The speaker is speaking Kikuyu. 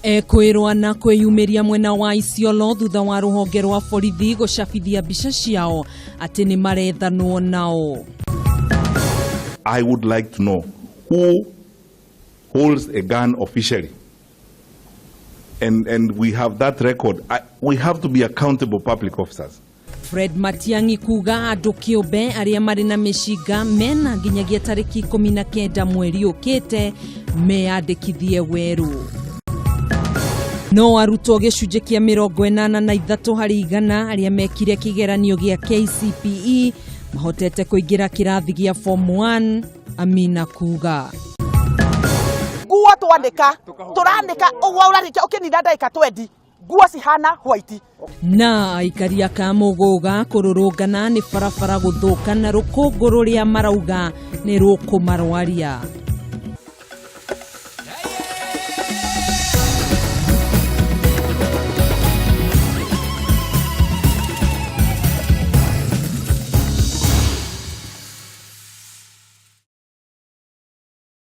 Ekwĩrwo na kwĩyumĩria mwena wa Isiolo thutha wa rũhonge rwa borithi gũcabithia mbica ciao atĩ nĩ marethanwo nao. I would like to know who holds a gun officially. And we have that record. We have to be accountable public officers. Fred Matiang'i kuga andũ kĩũmbe arĩa marĩ na mĩcinga mena nginyagia tarĩki 19 mweri ũkĩte meyandĩkithie werũ. No arutwo gĩcunjĩ kĩa 83% arĩa mekire kĩgeranio gĩa KCPE mahotete kũingĩra kĩrathi gĩa form 1, Amina kuga. Nguo twandĩka tũranĩka ũguo ũrarĩkia ũkĩnina ndagĩka 20 nguo cihana white. Na aikari a Kamũgũga kũrũrũngana nĩ barabara gũthũka na rũkũngũ rũrĩa marauga nĩ rũkũmarwaria.